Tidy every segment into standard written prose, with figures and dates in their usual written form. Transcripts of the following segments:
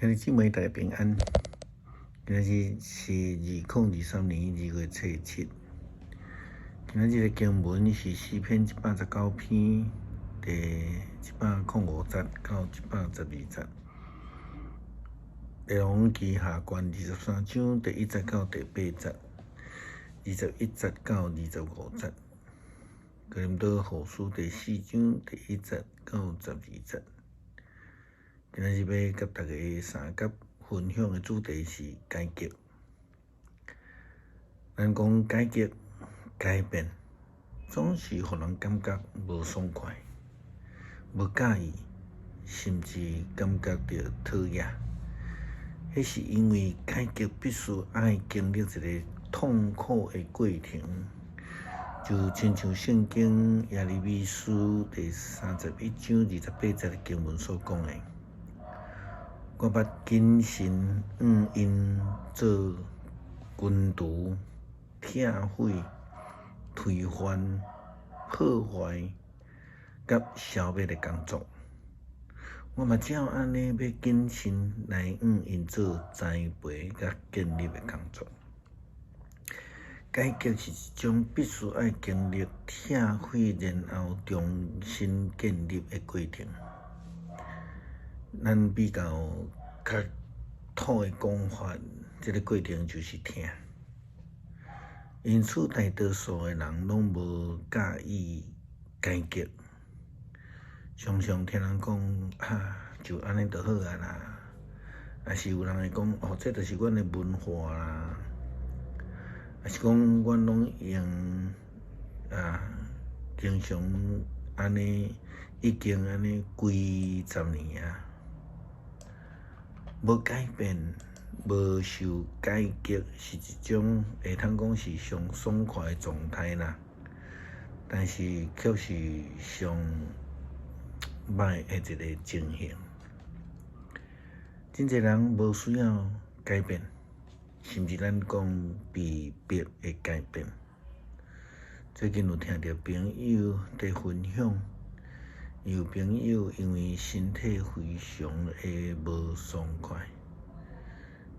兄弟姊妹大家平安。今仔日是2023年2月初7。今仔日的經文是詩篇119篇第105節到112節。列王紀下卷23章第1節到第8節，21節到25節。哥林多後書第4章第1節到12節。今仔日欲佮大家相佮分享的主題是改革。咱講改革、改變，總是予人感覺無爽快、無佮意，甚至感覺著討厭。彼是因為改革必須愛經歷一个痛苦的過程，就親像聖經耶利米書第31章28節的經文所講的。我捌謹慎向𪜶做根除、拆毀、推翻、破壞佮消滅的工作。我嘛照按呢，欲謹慎來向𪜶做栽培佮建立的工作。改革是一種必須愛經歷拆毀，然後重新建立的過程。咱比較較土的講法，這个過程就是疼。因此，大多數的人攏無佮意改革，常常聽人講啊，就按呢就好啊啦。抑是有人會講哦，這就是阮的文化啦。抑是講阮攏用啊，經常按呢，已經按呢幾十年啊。無改變、無受改革，是一種會通講是上爽快的狀態啦。但是卻是上䆀的一个情形。真濟人無需要改變，甚至咱講被迫的改變。最近有聽著朋友佇分享。有朋友因為身體非常的無爽快，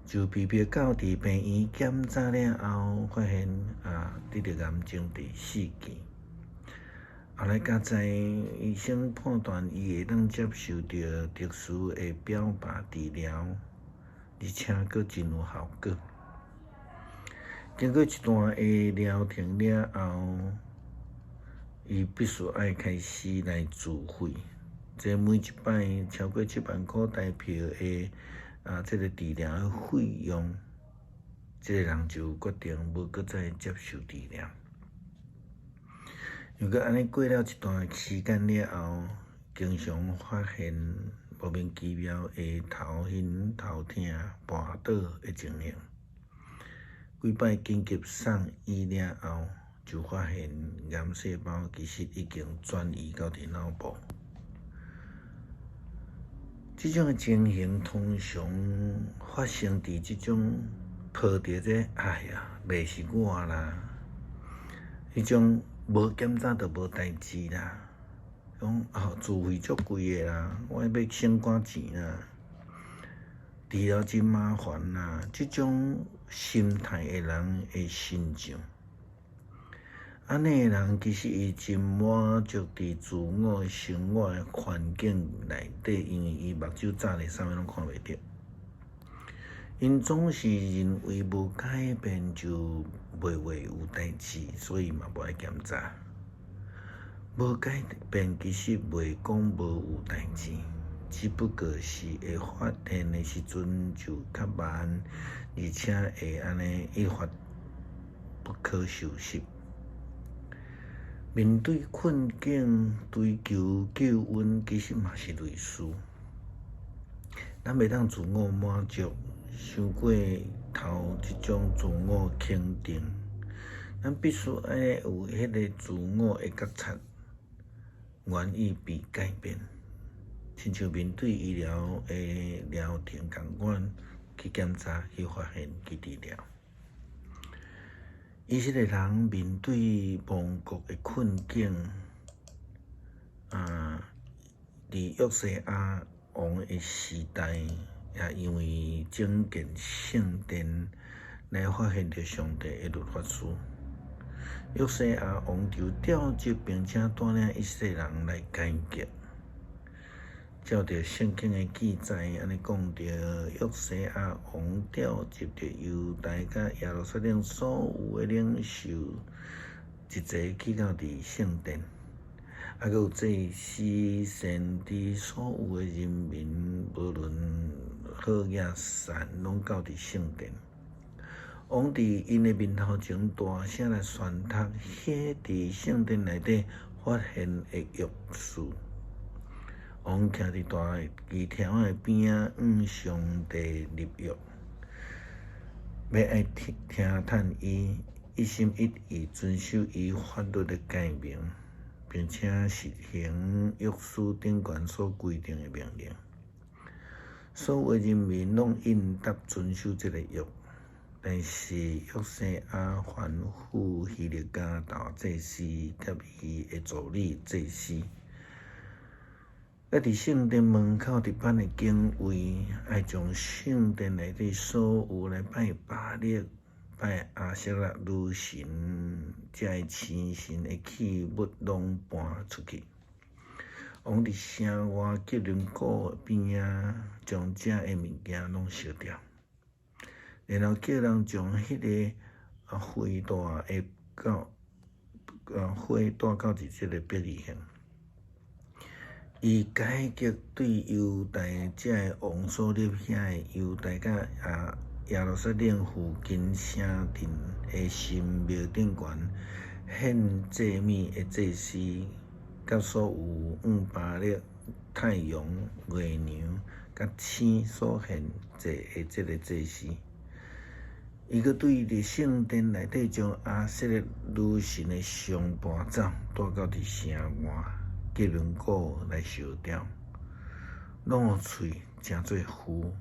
就被迫到佇病院檢查了後，發現啊得著癌症第四期。後來才知醫生判斷伊會當接受著特殊的標靶治療，而且閣真有效果。經過一段的療程了後，伊必須愛開始來自費，這每一擺超過7萬箍台票的啊，這个治療的費用，這个人就決定無閣再接受治療。又閣按呢過了一段時間了後，經常發現莫名其妙的頭暈、頭疼、跋倒的情形。幾擺緊急送醫了後，就發現癌細胞其實已經轉移到佇腦部。這種的情形通常發生佇這種抱著這哎呀，袂是我啦，彼種無檢查就無代誌啦，講啊自費足貴的啦，我欲省寡錢啦，治療真麻煩啦，這種心態的人的身上。按呢的人其實伊真滿足佇自我生活的環境內底，因為伊目睭眨咧，啥物攏看袂著。𪜶總是認為無改變就袂會有代誌，所以嘛無愛檢查。無改變其實袂講無有代誌，只不過是會發現的時陣就較慢，而且會按呢一發不可收拾。面對困境，追求救恩，其實嘛是類似。咱袂當自我滿足，傷過頭這種自我肯定。咱必須愛有彼个自我的覺察，願意被改變。親像面對醫療的療程仝款，去檢查、去發現、去治療。以色列人面對亡國的困境，啊，佇約西亞王的時代，也因為整建聖殿來發現著上帝的律法書。約西亞王就召集並且帶領以色列人來改革。照著聖經的記載，按呢講著，約西亞王召集著猶大佮耶路撒冷所有的領袖，一齊去到佇聖殿，啊，閣有祭司、先知，所有的人民，無論好野善，攏到佇聖殿。王佇𪜶的面頭前大聲來宣讀，彼佇聖殿內底發現的約書。王徛佇大枝條仔邊仔，向上帝立約，欲愛聽聽趁伊，一心一意遵守伊法律的誡命，並且實行約書長權所規定的命令。所有的人民攏應答遵守這個約。但是約西亞吩咐希勒家大祭司佮伊的助理祭司，佮佇聖殿門口值班的警衛，愛將聖殿內底所有來拜巴力、拜亞舍拉女神這个星神的器物攏搬出去。王佇城外結林谷邊仔，將這个物件攏燒掉。然後叫人將彼个火帶的到火帶到佇這个伯利恆。伊改革對猶大這个王所立遐的猶大佮耶路撒冷附近城鎮的神廟頂懸獻祭物的祭司，佮所有向巴力、太陽、月娘佮星所獻祭的這个祭司。伊閣對佇聖殿內底將亞舍拉女神的像搬走，帶到佇城外結林谷來燒掉，攏予喙成做灰，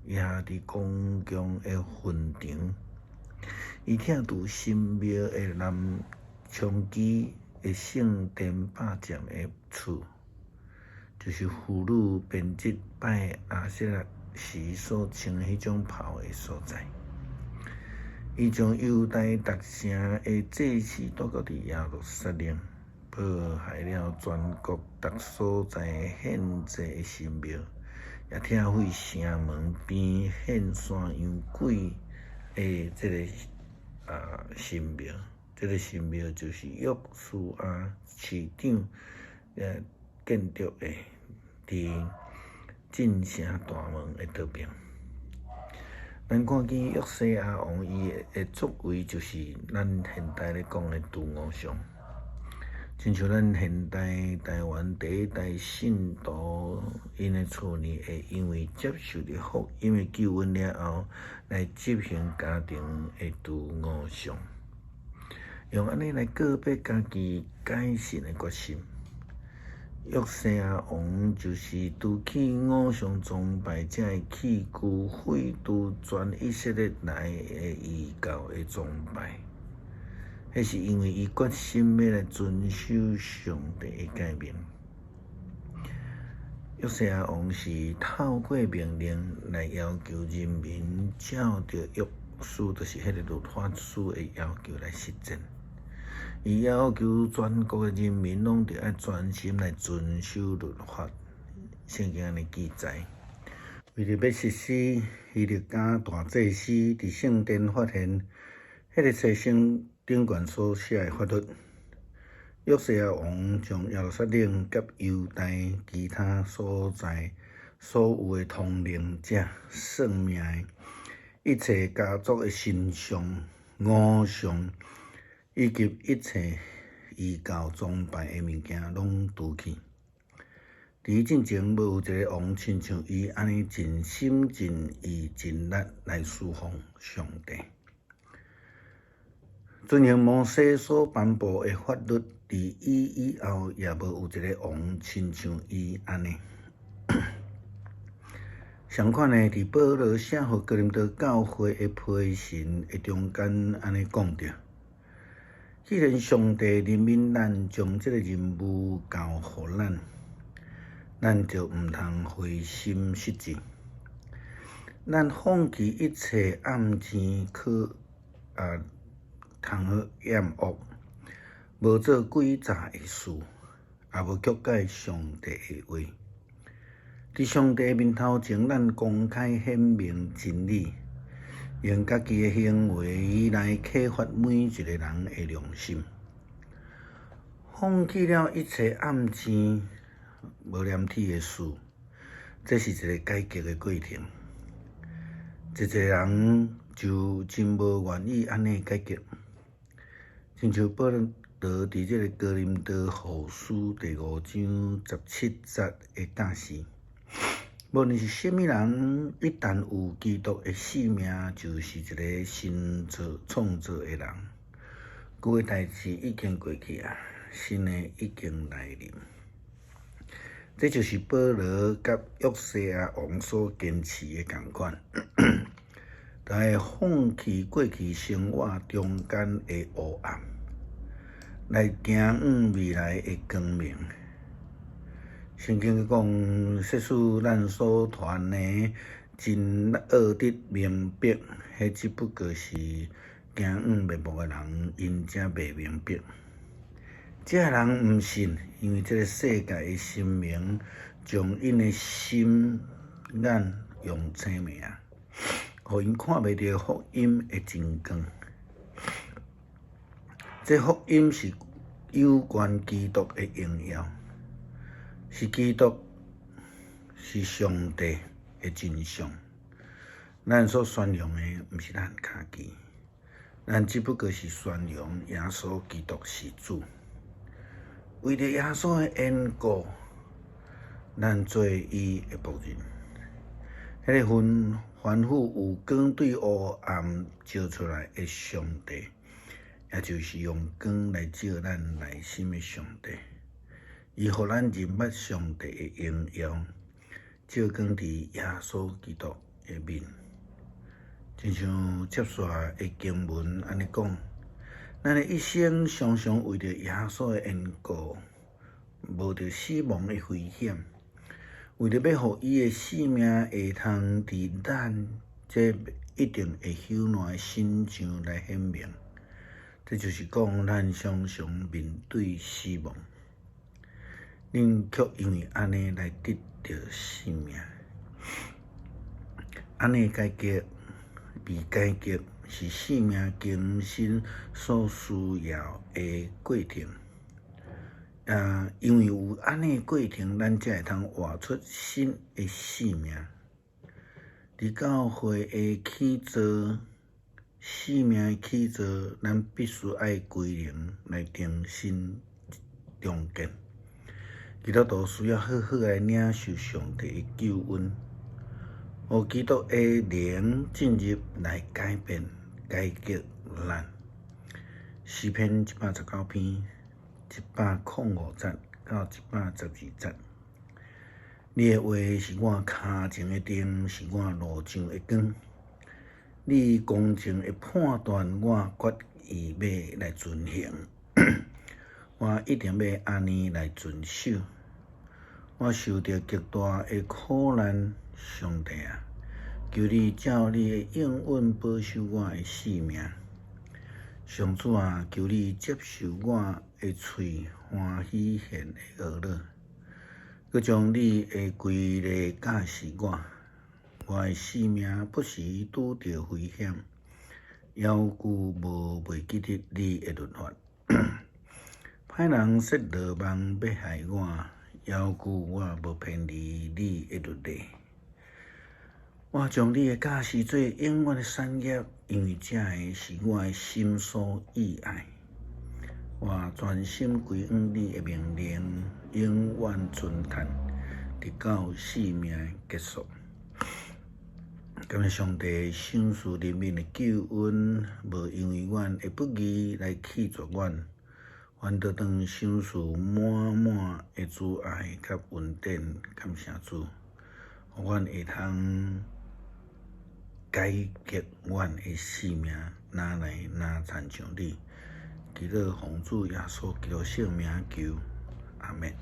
壓佇公共的墳場。伊拆除神廟的南牆基的聖殿霸佔的厝，就是婦女編織拜亞舍拉時所穿彼種袍的所在。伊將猶大逐城的祭司帶到佇耶路撒冷，破壞了全國逐所在獻祭的神廟，也拆毀城門邊獻山羊鬼的這个神廟。這个神廟就是約書亞市長建築的，佇進城大門的倒爿。咱看見約西亞王伊的作為，就是咱現代咧講的除偶像，親像咱現代台灣第一代信徒，𪜶的厝內會因為接受著福音的救恩了後，來執行家庭的除偶像，用按呢來告別家己改信的決心。約西亞王就是除去偶像崇拜這个器具，廢除全以色列來的異教的崇拜。彼是因為伊決心欲來遵守上帝的誡命。約西亞王是透過命令來要求人民照著約書，就是彼个律法書的要求來實踐。伊要求全國的人民攏著愛專心來遵守律法。聖經按呢記載，為著欲實施希勒家大祭司佇聖殿發現彼个冊聖頂懸所寫的法律，約西亞王將耶路撒冷佮猶大其他所在所有的通靈者、算命的、一切家族的神像、偶像，以及一切異教崇拜的物件，攏除去。佇伊進前，無有一個王親像伊按呢盡心盡意盡力來事奉上帝，遵行摩西所頒布的法律。佇伊以後，也無有一個王親像伊按呢。相款的，佇保羅寫予哥林多教會的批信的中間，按呢講著。既然上帝憐憫咱，將這个任務交予咱，咱就毋通灰心失志。咱放棄一切暗賤可通好厭惡，無做詭詐的事，也無曲解上帝的話。佇上帝面頭前，咱公開顯明真理，用家己的行為來啟發每一个人的良心。放棄了一切暗賤、無廉恥的事，這是一个改革的過程。濟濟人就真無願意按呢改革。親像保羅佇這个哥林多後書第五章十七節的教示：無論是啥物人，一旦有基督的性命，就是一个新造創造的人。舊的代誌已經過去啊，新的已經來臨。這就是保羅佮約西亞王所堅持的仝款，來放棄過去生活中間的黑暗，來行向未來的光明。聖經講，即使咱所傳的真學得明白，彼只不過是行向滅亡的人，𪜶才袂明白。這人毋信，因為這个世界的神明將𪜶的心眼用青盲，予𪜶看袂著福音的真光。這福音是有關基督的榮耀，是基督是上帝的真相。咱所宣揚的毋是咱家己，咱只不過是宣揚耶穌基督是主。為著耶穌的緣故，咱做伊的僕人。彼个吩吩咐有光對黑暗照出來的上帝，也就是用光來照咱內心的上帝。伊予咱認捌上帝的榮耀，照光佇耶穌基督的面。親像接續的經文按呢講，咱的一生常常為著耶穌的緣故，冒著死亡的危險，為著欲予伊的性命會通佇咱這一定會朽爛的身上來顯明。這就是講，咱常常面對死亡，恁卻因為按呢來得著性命。按呢改革，被改革是性命更新所需要的過程。啊，因為有按呢過程，咱才會通活出新的性命。佇教會的起造，性命的起造，咱必須愛歸零來重新重建。基督徒需要好好來領受上帝的救恩，予基督的靈進入來改變、改革咱。詩篇一百十九篇一百空五節到一百十二節。你的話是我跤前的燈，是我路上的光。你公正的判斷，我決意欲來遵行。我一定欲按呢來遵守。我受著極大的苦難，上帝啊，求你照你的應允保守我的性命。上主啊，求你接受我的喙歡喜獻的穢樂，閣將你的規例教示我。我的性命不時拄著危險，猶舊無袂記得你的律法。歹人設羅網欲害我，猶舊我無偏離你的律例。我將你的教示做永遠的產業，因為這个是我的心所意愛。我專心歸向你的命令，永遠存嘆，直到性命結束。感謝上帝賞賜人民的救恩，無因為阮的不義來棄絕阮，反倒當賞賜滿滿的慈愛佮恩典。感謝主，予阮會通改革阮的性命，若來若親像你。祈禱奉主耶穌基督聖名求，阿們。